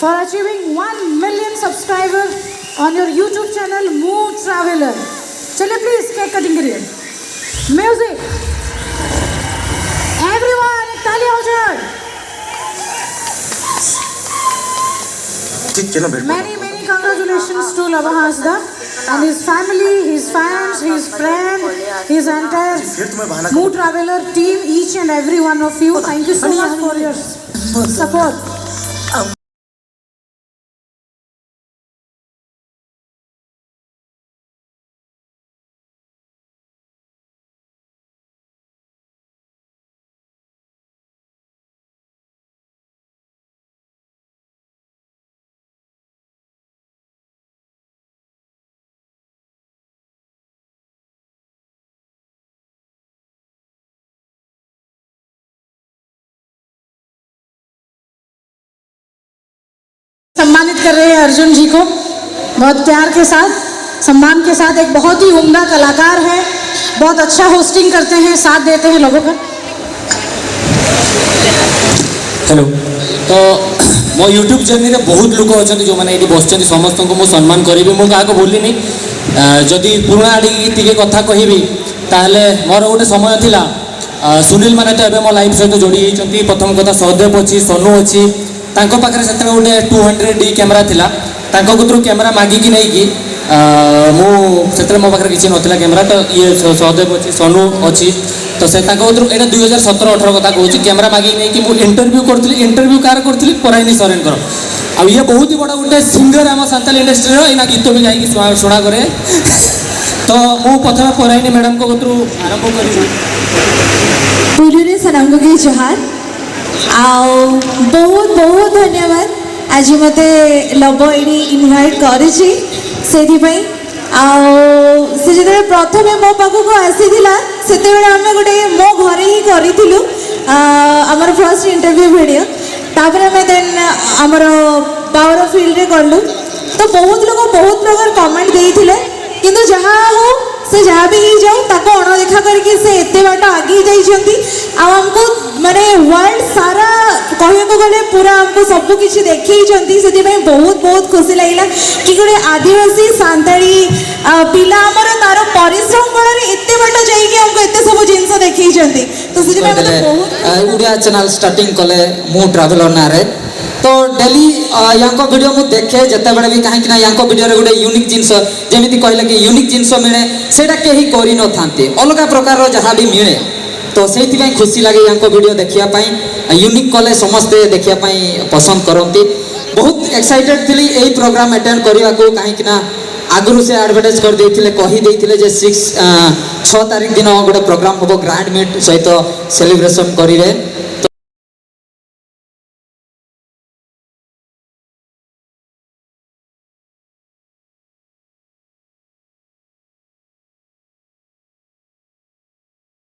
for achieving 1 million subscriber on your YouTube channel Mu Traveler। चलिए please cake cutting करिए। Music, everyone, एक ताली हो जाए। Many, many congratulations to Lava Hansda and his family, his fans, his friend, his entire Mu Traveler team, each and every one of you. Thank you so much for your support. सम्मानित कर रहे हैं अर्जुन जी को बहुत प्यार के साथ, सम्मान के साथ। एक बहुत ही उम्दा कलाकार है, बहुत अच्छा होस्टिंग करते हैं, साथ देते हैं लोगों का। हेलो। ତ ମୋ ୟୁଟ୍ୟୁବ୍ ଜର୍ଣ୍ଣିରେ ବହୁତ ଲୋକ ଅଛନ୍ତି, ଯେଉଁମାନେ ଏଇଠି ବସିଛନ୍ତି, ସମସ୍ତଙ୍କୁ ମୁଁ ସମ୍ମାନ କରିବି, ମୁଁ କାହାକୁ ଭୁଲିନି। ଯଦି ପୁରୁଣା ଆଡ଼ିକି ଟିକେ କଥା କହିବି, ତାହେଲେ ମୋର ଗୋଟେ ସମୟ ଥିଲା, ସୁନୀଲ ମାନେ ତ ଏବେ ମୋ ଲାଇଫ୍ ସହିତ ଯୋଡ଼ି ହେଇଛନ୍ତି। ପ୍ରଥମ କଥା ସହଦେବ ଅଛି, ସନୁ ଅଛି। ତାଙ୍କ ପାଖରେ ସେତେବେଳେ ଗୋଟେ 200D camera ଥିଲା। ତାଙ୍କ କତିରୁ କ୍ୟାମେରା ମାଗିକି ନେଇକି ମୁଁ ସେତେବେଳେ ମୋ ପାଖରେ କିଛି ନଥିଲା କ୍ୟାମେରା। ତ ଇଏ ସହଦେବ ଅଛି, ସନୁ ଅଛି, ତ ସେ ତାଙ୍କ କତିରୁ, ଏଇଟା 2017-18 କଥା କହୁଛି, କ୍ୟାମେରା ମାଗିକି ନେଇକି ମୁଁ ଇଣ୍ଟରଭ୍ୟୁ କରୁଥିଲି। ଇଣ୍ଟରଭ୍ୟୁ କାହାର କରୁଥିଲି? ପରାଇନି ସରେନଙ୍କର। ଆଉ ଇଏ ବହୁତ ହି ବଡ଼ ଗୋଟେ ସିଙ୍ଗର ଆମ ସାନ୍ତାଳ ଇଣ୍ଡଷ୍ଟ୍ରିର, ଏଇନା ଗୀତ ବି ଗାଇକି ଶୁଣା କରେ। ତ ମୁଁ ପ୍ରଥମେ ପରାଇନି ମ୍ୟାଡ଼ାମଙ୍କ କତିରୁ ଆରମ୍ଭ କରିବି। ପୁରୀରେ ସାନାମ କୁ ଜୁହାର ଆଉ ବହୁତ ବହୁତ ଧନ୍ୟବାଦ। ଆଜି ମୋତେ ଲବ ଏଇଠି ଇନଭାଇଟ୍ କରିଛି ସେଇଥିପାଇଁ। ଆଉ ସେ ଯେତେବେଳେ ପ୍ରଥମେ ମୋ ପାଖକୁ ଆସିଥିଲା, ସେତେବେଳେ ଆମେ ଗୋଟେ ମୋ ଘରେ ହିଁ କରିଥିଲୁ ଆମର ଫାର୍ଷ୍ଟ ଇଣ୍ଟରଭ୍ୟୁ ଭିଡ଼ିଓ। ତାପରେ ଆମେ ଦେନ୍ ଆମର ପାୱାର ଫିଲ୍ଡରେ କଲୁ। ତ ବହୁତ ଲୋକ ବହୁତ ପ୍ରକାର କମେଣ୍ଟ ଦେଇଥିଲେ, କିନ୍ତୁ ଯାହା ହଉ, ସେ ଯାହା ବି ହେଇଯାଉ, ତାକୁ ଅଣଦେଖା କରିକି ସେ ଏତେ ବାଟ ଆଗେଇ ଯାଇଛନ୍ତି। ଆଉ ଆମକୁ ମାନେ ୱାର୍ଲଡ ସାରା କହିବାକୁ ଗଲେ ପୁରା ଆମକୁ ସବୁ କିଛି ଦେଖେଇଛନ୍ତି। ସେଥିପାଇଁ ବହୁତ ବହୁତ ଖୁସି ଲାଗିଲା କି ଗୋଟେ ଆଦିବାସୀ ସାନ୍ତାଳୀ ପିଲା ଆମର ତାର ପରିଶ୍ରମ ବଳରେ ଏତେ ବାଟ ଯାଇକି ଆମକୁ ଏତେ ସବୁ ଜିନିଷ ଦେଖେଇଛନ୍ତି। ତ ସେଥିପାଇଁ ମତେ ବହୁତ ଓଡ଼ିଆ ଚ୍ୟାନେଲ୍ ଷ୍ଟାର୍ଟିଂ କଲେ ମୁଁ ଟ୍ରାଭେଲର ନାଁରେ। ତ ଡେଲି ୟାଙ୍କ ଭିଡ଼ିଓ ମୁଁ ଦେଖେ ଯେତେବେଳେ ବି, କାହିଁକି ନା ୟାଙ୍କ ଭିଡ଼ିଓରେ ଗୋଟେ ୟୁନିକ୍ ଜିନିଷ, ଯେମିତି କହିଲେ କି ୟୁନିକ୍ ଜିନିଷ ମିଳେ, ସେଇଟା କେହି କରିନଥାନ୍ତି, ଅଲଗା ପ୍ରକାରର ଯାହା ବି ମିଳେ। ତ ସେଇଥିପାଇଁ ଖୁସି ଲାଗେ ୟାଙ୍କ ଭିଡ଼ିଓ ଦେଖିବା ପାଇଁ। ୟୁନିକ୍ କଲେ ସମସ୍ତେ ଦେଖିବା ପାଇଁ ପସନ୍ଦ କରନ୍ତି। ବହୁତ ଏକ୍ସାଇଟେଡ୍ ଥିଲି ଏଇ ପ୍ରୋଗ୍ରାମ୍ ଆଟେଣ୍ଡ କରିବାକୁ, କାହିଁକି ନା ଆଗରୁ ସେ ଆଡ଼ଭର୍ଟାଇଜ୍ କରିଦେଇଥିଲେ, କହିଦେଇଥିଲେ ଯେ 6 ତାରିଖ ଦିନ ଗୋଟେ ପ୍ରୋଗ୍ରାମ୍ ହେବ, ଗ୍ରାଣ୍ଡ ମିଟ୍ ସହିତ ସେଲିବ୍ରେସନ୍ କରିବେ।